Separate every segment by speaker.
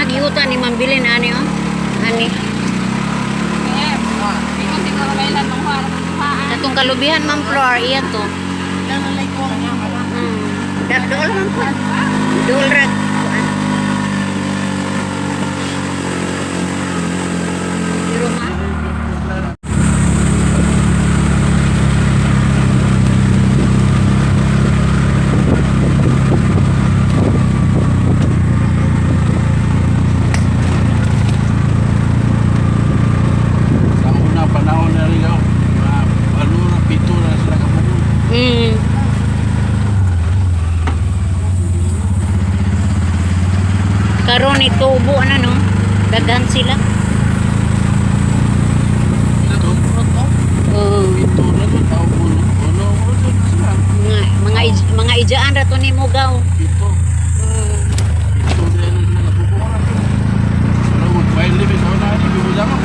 Speaker 1: Nagyuta ni Ma'am Bilin ani oh. Ani. Katong kalubihan, Ma'am Flor, iya to. Dool man po. Dool ra. Kuan. Pero ma.
Speaker 2: Sa una panahon na rin ako, mga ano na, pito na sila kabuo.
Speaker 1: Karon itubo na no. Daghan sila.
Speaker 2: Ito,
Speaker 1: Oo.
Speaker 2: pito na to, tao uno, uno, uno na sila.
Speaker 1: Mga ijaan ra to ni Mugaw.
Speaker 2: Pito. Pito na rin sila kabuo. Pero mag-wild life sa una, hindi mo damo.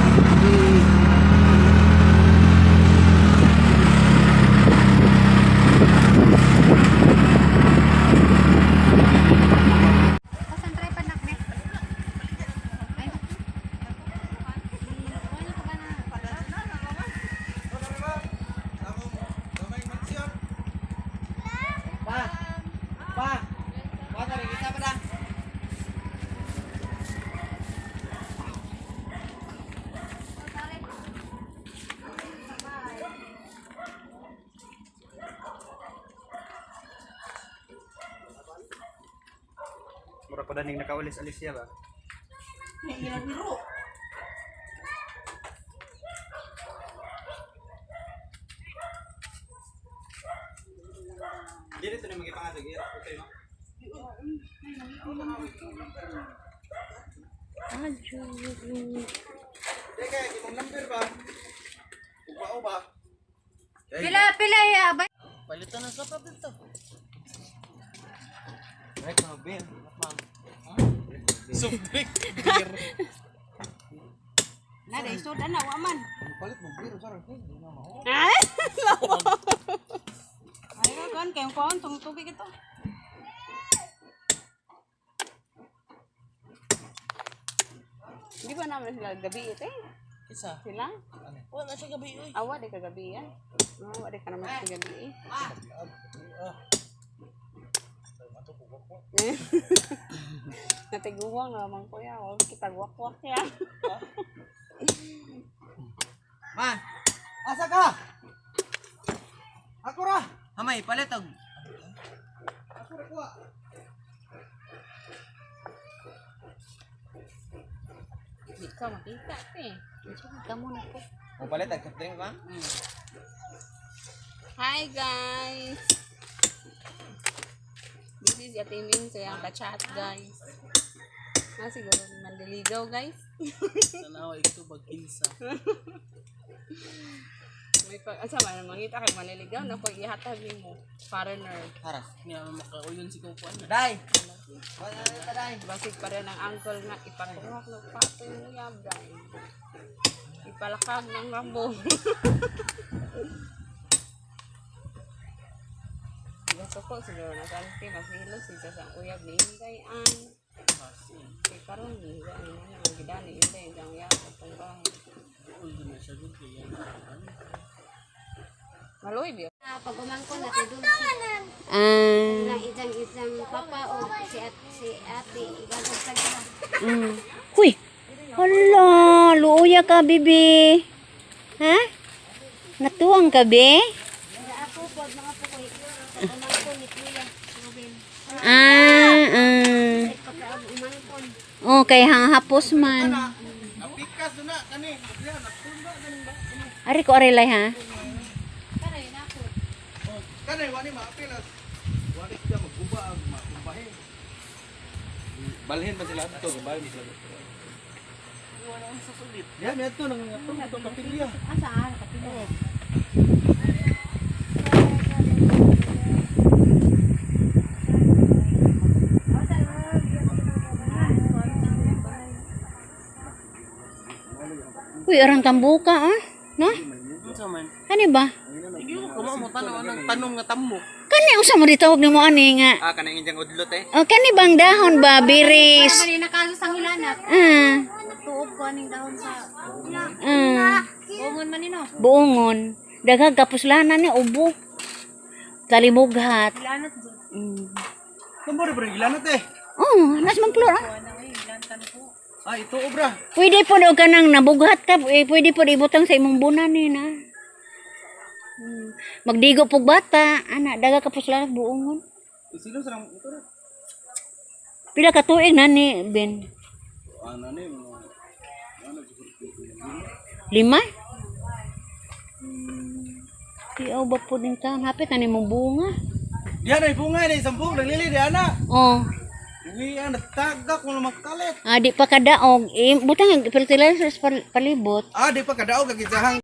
Speaker 3: Mura ko daning nakaulis-alis siya ba? Dili to na magipangatog iya okay no.
Speaker 1: Adyo.
Speaker 3: Teka, imong number ba? Ugmao ba?
Speaker 1: Pila pila ya ba?
Speaker 3: Palitan na sa problem to. Right now, beer. Ma'am. Soft drink.
Speaker 1: Na dai soda na wa man.
Speaker 3: Palit mo beer sar.
Speaker 1: Ay,
Speaker 4: Ay, kon, kayong kon, tong tubig ito. Di ba naman sila gabi ito eh?
Speaker 3: Isa.
Speaker 4: Sila?
Speaker 3: Wala siya gabi oy.
Speaker 4: Awa, di ka gabi yan. Awa, di ka naman sa gabi eh. Natiguwang na naman kuya. Huwag kita wakwak ya.
Speaker 3: Ma. Asa ka? Ako ra. Hamay palit og. Ako ra kuha.
Speaker 4: Di ka makita eh.
Speaker 1: Kamo na ko.
Speaker 3: Mo palit og soft drink ma?
Speaker 4: Hi guys! This is Ate Ming sa iyang ka-chat guys. Ah, siguro manliligaw guys.
Speaker 3: Tanawa ito bag kinsa.
Speaker 4: May pag asa man mangita kay manliligaw na ko ihatag nimo foreigner.
Speaker 3: Haras. Niya makauyon si kuan. Dai. Wala na pa dai.
Speaker 4: Basig pa rin ang uncle nga ipatuhak ng pato yung uyab guys. Ipalakag ng rambo. Gusto ko siguro na santi mas hilo siya sa uyab ni Inday an. Kay karon ni ang ano ang gidani Inday ang uyab sa tong bahay. Maloy biyo.
Speaker 5: Pag umangkon na kay Dulce.
Speaker 1: Ah.
Speaker 5: Lang isang isang papa o si at si ate igagod sa gila.
Speaker 1: Huy. Hala, luoya ka, bibi. Ha? Natuwang ka, be?
Speaker 5: Ako po mga po ko pag umangkon ni kuya Ruben.
Speaker 1: Ah, ah.
Speaker 5: Pagka umangkon.
Speaker 1: Oh, kay hanghapos man.
Speaker 2: Napikas na kani. Diyan natunda kaning ba.
Speaker 1: Ari ko arilay ha.
Speaker 2: Kanay wani maapilas. Wani siya magguba ang makumbahin. Balhin ba sila ato? Balhin ba sila ato? Yan, may ato nang ato ato kapilya.
Speaker 5: Asa kapila.
Speaker 1: Uy, arang tambuka ah. No?
Speaker 3: Unsa man?
Speaker 1: Ano ba?
Speaker 3: Hindi ko mo tanaw ng tanong nga tambo.
Speaker 1: Kani unsa mo ditawag nimo ani nga?
Speaker 3: Ah, kanang injang udlot eh.
Speaker 1: Oh, kani bang dahon ba biris?
Speaker 5: Kaso sang hilanat. Tuob ko aning dahon sa buongon man nino.
Speaker 1: Buongon. Daghang kapuslanan ni ubo. Talimughat.
Speaker 5: Hilanat jud.
Speaker 2: Tambor bro, gilanat eh.
Speaker 1: Oh, nas man plor ah.
Speaker 5: Ano eh, hilantan ko.
Speaker 2: Ah, ito obra.
Speaker 1: Pwede po daw ka nang nabughat ka, eh, pwede po ibutang sa imong bunan ni na. Magdigo pug bata, ana daga ka puslanan buongon.
Speaker 2: Sino sa ito ra?
Speaker 1: Pila ka tuig na ni Ben?
Speaker 2: Ano ni mga ano siguro.
Speaker 1: 5? Tiaw ba po din taon? Hapit na ni mong bunga.
Speaker 2: Diyan ay bunga ni isang buong naglili di ana.
Speaker 1: Oh.
Speaker 2: Uwi ang natagak mo magkalit.
Speaker 1: Ah, di pa kadaog. Eh, butang ang fertilizers palibot.
Speaker 2: Ah, di pa kadaog kag isahang